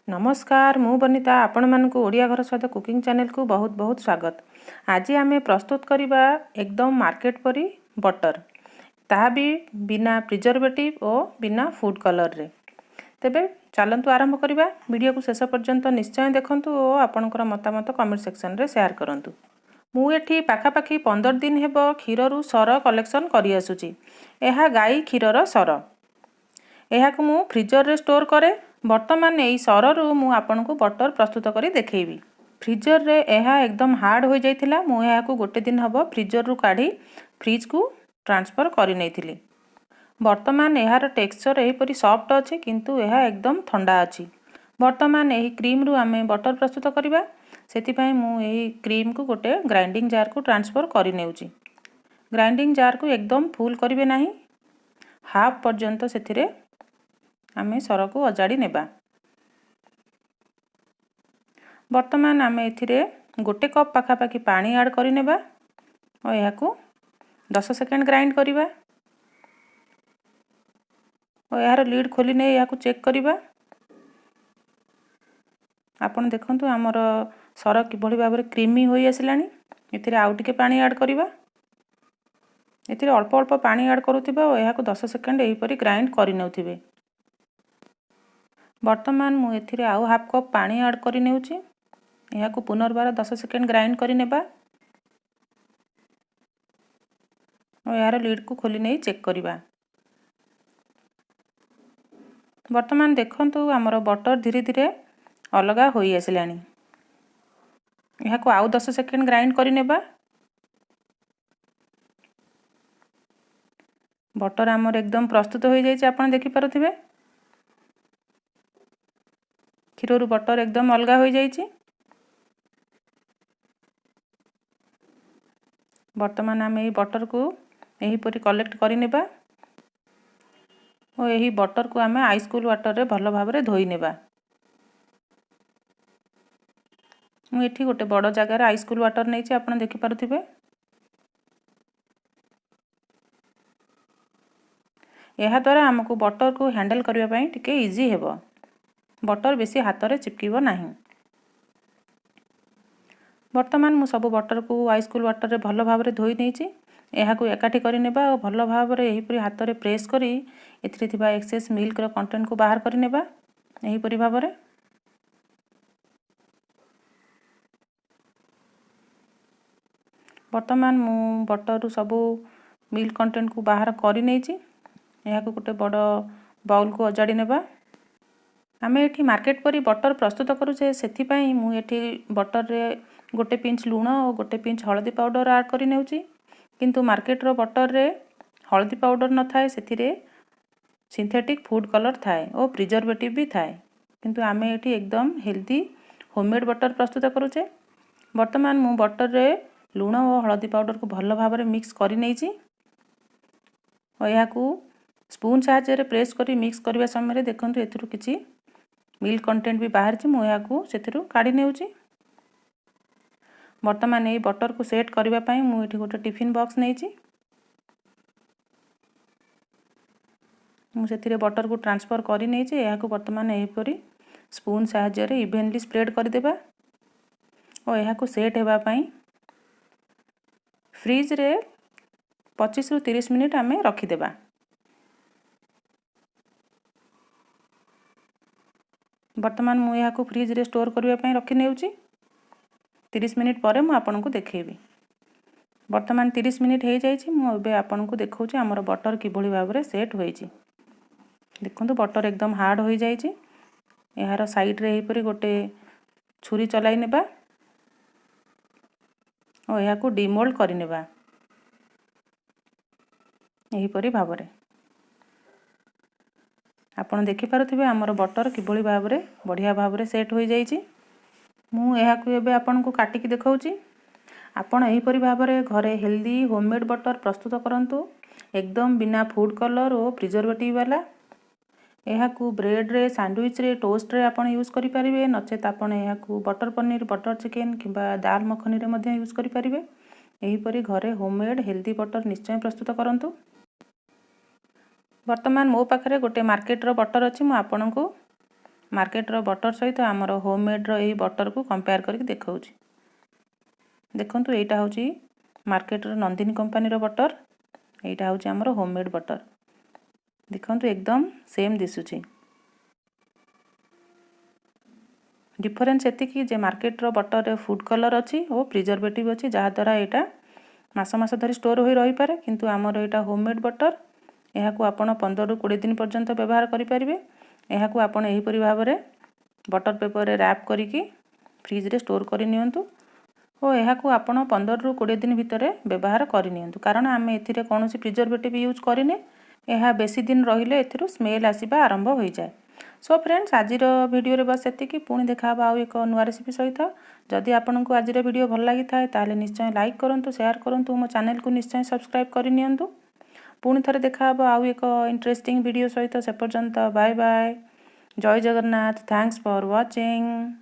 ନମସ୍କାର, ମୁଁ ବନିତା। ଆପଣମାନଙ୍କୁ ଓଡ଼ିଆ ଘର ସ୍ୱାଦ କୁକିଂ ଚ୍ୟାନେଲକୁ ବହୁତ ବହୁତ ସ୍ୱାଗତ। ଆଜି ଆମେ ପ୍ରସ୍ତୁତ କରିବା ଏକଦମ ମାର୍କେଟ ପରି ବଟର, ତାହା ବି ବିନା ପ୍ରିଜରଭେଟିଭ୍ ଓ ବିନା ଫୁଡ଼୍ କଲର୍ରେ। ତେବେ ଚାଲନ୍ତୁ ଆରମ୍ଭ କରିବା। ଭିଡ଼ିଓକୁ ଶେଷ ପର୍ଯ୍ୟନ୍ତ ନିଶ୍ଚୟ ଦେଖନ୍ତୁ ଓ ଆପଣଙ୍କର ମତାମତ କମେଣ୍ଟ ସେକ୍ସନରେ ସେୟାର କରନ୍ତୁ। ମୁଁ ଏଠି ପାଖାପାଖି 15 ଦିନ ହେବ କ୍ଷୀରରୁ ସର କଲେକ୍ସନ୍ କରିଆସୁଛି। ଏହା ଗାଈ କ୍ଷୀରର ସର। ଏହାକୁ ମୁଁ ଫ୍ରିଜରରେ ଷ୍ଟୋର୍ କରେ। ବର୍ତ୍ତମାନ ଏହି ସରରୁ ମୁଁ ଆପଣଙ୍କୁ ବଟର ପ୍ରସ୍ତୁତ କରି ଦେଖେଇବି। ଫ୍ରିଜରରେ ଏହା ଏକଦମ ହାର୍ଡ଼ ହୋଇଯାଇଥିଲା। ମୁଁ ଏହାକୁ ଗୋଟେ ଦିନ ହେବ ଫ୍ରିଜରରୁ କାଢ଼ି ଫ୍ରିଜକୁ ଟ୍ରାନ୍ସଫର୍ କରିନେଇଥିଲି। ବର୍ତ୍ତମାନ ଏହାର ଟେକ୍ସଚର୍ ଏହିପରି ସଫ୍ଟ ଅଛି, କିନ୍ତୁ ଏହା ଏକଦମ ଥଣ୍ଡା ଅଛି। ବର୍ତ୍ତମାନ ଏହି କ୍ରିମ୍ରୁ ଆମେ ବଟର ପ୍ରସ୍ତୁତ କରିବା। ସେଥିପାଇଁ ମୁଁ ଏହି କ୍ରିମ୍କୁ ଗୋଟେ ଗ୍ରାଇଣ୍ଡିଙ୍ଗ ଜାର୍କୁ ଟ୍ରାନ୍ସଫର୍ କରିନେଉଛି। ଗ୍ରାଇଣ୍ଡିଙ୍ଗ ଜାର୍କୁ ଏକଦମ ଫୁଲ୍ କରିବେ ନାହିଁ, ହାଫ୍ ପର୍ଯ୍ୟନ୍ତ ସେଥିରେ ଆମେ ସରକୁ ଅଜାଡ଼ି ନେବା। ବର୍ତ୍ତମାନ ଆମେ ଏଥିରେ ଗୋଟେ କପ୍ ପାଖାପାଖି ପାଣି ଆଡ଼୍ କରିନେବା ଓ ଏହାକୁ 10 ସେକେଣ୍ଡ ଗ୍ରାଇଣ୍ଡ କରିବା ଓ ଏହାର ଲିଡ଼୍ ଖୋଲି ନେଇ ଏହାକୁ ଚେକ୍ କରିବା। ଆପଣ ଦେଖନ୍ତୁ, ଆମର ସର କିଭଳି ଭାବରେ କ୍ରିମି ହୋଇ ଆସିଲାଣି। ଏଥିରେ ଆଉ ଟିକେ ପାଣି ଆଡ଼୍ କରିବା। ଏଥିରେ ଅଳ୍ପ ଅଳ୍ପ ପାଣି ଆଡ଼୍ କରୁଥିବା ଓ ଏହାକୁ 10 ସେକେଣ୍ଡ ଏହିପରି ଗ୍ରାଇଣ୍ଡ କରିନେଉଥିବେ। ବର୍ତ୍ତମାନ ମୁଁ ଏଥିରେ ଆଉ ହାଫ୍ କପ୍ ପାଣି ଆଡ଼୍ କରିନେଉଛି। ଏହାକୁ ପୁନର୍ବାର 10 ସେକେଣ୍ଡ ଗ୍ରାଇଣ୍ଡ କରିନେବା ଓ ଏହାର ଲିଡ଼୍କୁ ଖୋଲି ନେଇ ଚେକ୍ କରିବା। ବର୍ତ୍ତମାନ ଦେଖନ୍ତୁ, ଆମର ବଟର ଧୀରେ ଧୀରେ ଅଲଗା ହୋଇ ଆସିଲାଣି। ଏହାକୁ ଆଉ 10 ସେକେଣ୍ଡ ଗ୍ରାଇଣ୍ଡ କରିନେବା। ବଟର ଆମର ଏକଦମ ପ୍ରସ୍ତୁତ ହୋଇଯାଇଛି। ଆପଣ ଦେଖିପାରୁଥିବେ, କ୍ଷୀରରୁ ବଟର ଏକଦମ ଅଲଗା ହୋଇଯାଇଛି। ବର୍ତ୍ତମାନ ଆମେ ଏହି ବଟରକୁ ଏହିପରି କଲେକ୍ଟ କରିନେବା ଓ ଏହି ବଟରକୁ ଆମେ ଆଇସ୍ କୁଲ୍ ୱାଟରରେ ଭଲ ଭାବରେ ଧୋଇ ନେବା। ମୁଁ ଏଠି ଗୋଟେ ବଡ଼ ଜାଗାରେ ଆଇସ୍ କୁଲ୍ ୱାଟର ନେଇଛି, ଆପଣ ଦେଖିପାରୁଥିବେ। ଏହାଦ୍ୱାରା ଆମକୁ ବଟରକୁ ହ୍ୟାଣ୍ଡେଲ୍ କରିବା ପାଇଁ ଟିକେ ଇଜି ହେବ, ବଟର ବେଶୀ ହାତରେ ଚିପକିବ ନାହିଁ। ବର୍ତ୍ତମାନ ମୁଁ ସବୁ ବଟରକୁ ଆଇସ୍ କୁଲ୍ ୱାଟରରେ ଭଲ ଭାବରେ ଧୋଇ ନେଇଛି। ଏହାକୁ ଏକାଠି କରିନେବା ଓ ଭଲ ଭାବରେ ଏହିପରି ହାତରେ ପ୍ରେସ୍ କରି ଏଥିରେ ଥିବା ଏକ୍ସେସ୍ ମିଲ୍କର କଣ୍ଟେଣ୍ଟକୁ ବାହାର କରିନେବା ଏହିପରି ଭାବରେ। ବର୍ତ୍ତମାନ ମୁଁ ବଟରରୁ ସବୁ ମିଲ୍କ କଣ୍ଟେଣ୍ଟକୁ ବାହାର କରିନେଇଛି। ଏହାକୁ ଗୋଟେ ବଡ଼ ବାଉଲକୁ ଅଜାଡ଼ି ନେବା। ଆମେ ଏଠି ମାର୍କେଟ ପରି ବଟର ପ୍ରସ୍ତୁତ କରୁଛେ, ସେଥିପାଇଁ ମୁଁ ଏଠି ବଟରରେ ଗୋଟେ ପିଞ୍ଚ ଲୁଣ ଓ ଗୋଟେ ପିଞ୍ଚ ହଳଦୀ ପାଉଡ଼ର ଆଡ଼୍ କରି ନେଉଛି। କିନ୍ତୁ ମାର୍କେଟର ବଟରରେ ହଳଦୀ ପାଉଡ଼ର ନଥାଏ, ସେଥିରେ ସିନ୍ଥେଟିକ୍ ଫୁଡ଼୍ କଲର୍ ଥାଏ ଓ ପ୍ରିଜରଭେଟିଭ୍ ବି ଥାଏ। କିନ୍ତୁ ଆମେ ଏଠି ଏକଦମ ହେଲ୍ଦି ହୋମମେଡ଼୍ ବଟର ପ୍ରସ୍ତୁତ କରୁଛେ। ବର୍ତ୍ତମାନ ମୁଁ ବଟରରେ ଲୁଣ ଓ ହଳଦୀ ପାଉଡ଼ରକୁ ଭଲ ଭାବରେ ମିକ୍ସ କରିନେଇଛି ଓ ଏହାକୁ ସ୍ପୁନ୍ ସାହାଯ୍ୟରେ ପ୍ରେସ୍ କରି ମିକ୍ସ କରିବା ସମୟରେ ଦେଖନ୍ତୁ, ଏଥିରୁ କିଛି ମିଲ୍କ କଣ୍ଟେଣ୍ଟ ବି ବାହାରିଛି। ମୁଁ ଏହାକୁ ସେଥିରୁ କାଢ଼ି ନେଉଛି। ବର୍ତ୍ତମାନ ଏହି ବଟରକୁ ସେଟ୍ କରିବା ପାଇଁ ମୁଁ ଏଠି ଗୋଟେ ଟିଫିନ୍ ବକ୍ସ ନେଇଛି। ମୁଁ ସେଥିରେ ବଟରକୁ ଟ୍ରାନ୍ସଫର୍ କରିନେଇଛି। ଏହାକୁ ବର୍ତ୍ତମାନ ଏହିପରି ସ୍ପୁନ୍ ସାହାଯ୍ୟରେ ଇଭେନଲି ସ୍ପ୍ରେଡ଼୍ କରିଦେବା ଓ ଏହାକୁ ସେଟ୍ ହେବା ପାଇଁ ଫ୍ରିଜରେ 25ରୁ 30 ମିନିଟ୍ ଆମେ ରଖିଦେବା। ବର୍ତ୍ତମାନ ମୁଁ ଏହାକୁ ଫ୍ରିଜରେ ଷ୍ଟୋର୍ କରିବା ପାଇଁ ରଖିନେଉଛି। 30 ମିନିଟ୍ ପରେ ମୁଁ ଆପଣଙ୍କୁ ଦେଖେଇବି। ବର୍ତ୍ତମାନ 30 ମିନିଟ୍ ହେଇଯାଇଛି। ମୁଁ ଏବେ ଆପଣଙ୍କୁ ଦେଖାଉଛି ଆମର ବଟର କିଭଳି ଭାବରେ ସେଟ୍ ହୋଇଛି। ଦେଖନ୍ତୁ, ବଟର ଏକଦମ ହାର୍ଡ଼ ହୋଇଯାଇଛି। ଏହାର ସାଇଡ଼୍ରେ ଏହିପରି ଗୋଟେ ଛୁରୀ ଚଲାଇ ନେବା ଓ ଏହାକୁ ଡିମୋଲ୍ଡ କରିନେବା ଏହିପରି ଭାବରେ। ଆପଣ ଦେଖିପାରୁଥିବେ, ଆମର ବଟର କିଭଳି ଭାବରେ ବଢ଼ିଆ ଭାବରେ ସେଟ୍ ହୋଇଯାଇଛି। ମୁଁ ଏହାକୁ ଏବେ ଆପଣଙ୍କୁ କାଟିକି ଦେଖାଉଛି। ଆପଣ ଏହିପରି ଭାବରେ ଘରେ ହେଲ୍ଦି ହୋମମେଡ଼୍ ବଟର ପ୍ରସ୍ତୁତ କରନ୍ତୁ, ଏକଦମ ବିନା ଫୁଡ଼୍ କଲର୍ ଓ ପ୍ରିଜରଭେଟିଭ୍ ବାଲା। ଏହାକୁ ବ୍ରେଡ଼୍ରେ, ସାଣ୍ଡୱିଚ୍ରେ, ଟୋଷ୍ଟରେ ଆପଣ ୟୁଜ୍ କରିପାରିବେ, ନଚେତ୍ ଆପଣ ଏହାକୁ ବଟର ପନିର, ବଟର ଚିକେନ୍ କିମ୍ବା ଦାଲ ମଖନୀରେ ମଧ୍ୟ ୟୁଜ୍ କରିପାରିବେ। ଏହିପରି ଘରେ ହୋମମେଡ଼୍ ହେଲ୍ଦି ବଟର ନିଶ୍ଚୟ ପ୍ରସ୍ତୁତ କରନ୍ତୁ। ବର୍ତ୍ତମାନ ମୋ ପାଖରେ ଗୋଟେ ମାର୍କେଟର ବଟର ଅଛି। ମୁଁ ଆପଣଙ୍କୁ ମାର୍କେଟର ବଟର୍ ସହିତ ଆମର ହୋମମେଡ଼୍ର ଏଇ ବଟର୍କୁ କମ୍ପେୟାର କରିକି ଦେଖାଉଛି। ଦେଖନ୍ତୁ, ଏଇଟା ହେଉଛି ମାର୍କେଟର ନନ୍ଦିନୀ କମ୍ପାନୀର ବଟର୍, ଏଇଟା ହେଉଛି ଆମର ହୋମମେଡ଼୍ ବଟର୍। ଦେଖନ୍ତୁ, ଏକଦମ ସେମ୍ ଦିଶୁଛି। ଡିଫରେନ୍ସ ଏତିକି ଯେ ମାର୍କେଟର ବଟର୍ରେ ଫୁଡ଼୍ କଲର୍ ଅଛି ଓ ପ୍ରିଜର୍ଭେଟିଭ୍ ଅଛି, ଯାହାଦ୍ୱାରା ଏଇଟା ମାସ ମାସ ଧରି ଷ୍ଟୋର୍ ହୋଇ ରହିପାରେ। କିନ୍ତୁ ଆମର ଏଇଟା ହୋମମେଡ଼୍ ବଟର୍, ଏହାକୁ ଆପଣ 15ରୁ 20 ଦିନ ପର୍ଯ୍ୟନ୍ତ ବ୍ୟବହାର କରିପାରିବେ। ଏହାକୁ ଆପଣ ଏହିପରି ଭାବରେ ବଟର୍ ପେପରରେ ର୍ୟାପ୍ କରିକି ଫ୍ରିଜ୍ରେ ଷ୍ଟୋର୍ କରିନିଅନ୍ତୁ ଓ ଏହାକୁ ଆପଣ 15ରୁ 20 ଦିନ ଭିତରେ ବ୍ୟବହାର କରିନିଅନ୍ତୁ, କାରଣ ଆମେ ଏଥିରେ କୌଣସି ପ୍ରିଜର୍ଭେଟିଭ୍ ୟୁଜ୍ କରିନେ। ଏହା ବେଶୀ ଦିନ ରହିଲେ ଏଥିରୁ ସ୍ମେଲ୍ ଆସିବା ଆରମ୍ଭ ହୋଇଯାଏ। ସୋ ଫ୍ରେଣ୍ଡସ୍, ଆଜିର ଭିଡ଼ିଓରେ ବସ୍ ଏତିକି। ପୁଣି ଦେଖା ହେବ ଆଉ ଏକ ନୂଆ ରେସିପି ସହିତ। ଯଦି ଆପଣଙ୍କୁ ଆଜିର ଭିଡ଼ିଓ ଭଲ ଲାଗିଥାଏ, ତାହେଲେ ନିଶ୍ଚୟ ଲାଇକ୍ କରନ୍ତୁ, ସେୟାର କରନ୍ତୁ, ମୋ ଚ୍ୟାନେଲକୁ ନିଶ୍ଚୟ ସବସ୍କ୍ରାଇବ୍ କରିନିଅନ୍ତୁ। ପୁଣି ଥରେ ଦେଖା ହେବ ଆଉ ଏକ ଇଣ୍ଟରେଷ୍ଟିଂ ଭିଡ଼ିଓ ସହିତ। ସେ ପର୍ଯ୍ୟନ୍ତ ବାଏ ବାଏ, ଜୟ ଜଗନ୍ନାଥ, thanks for watching.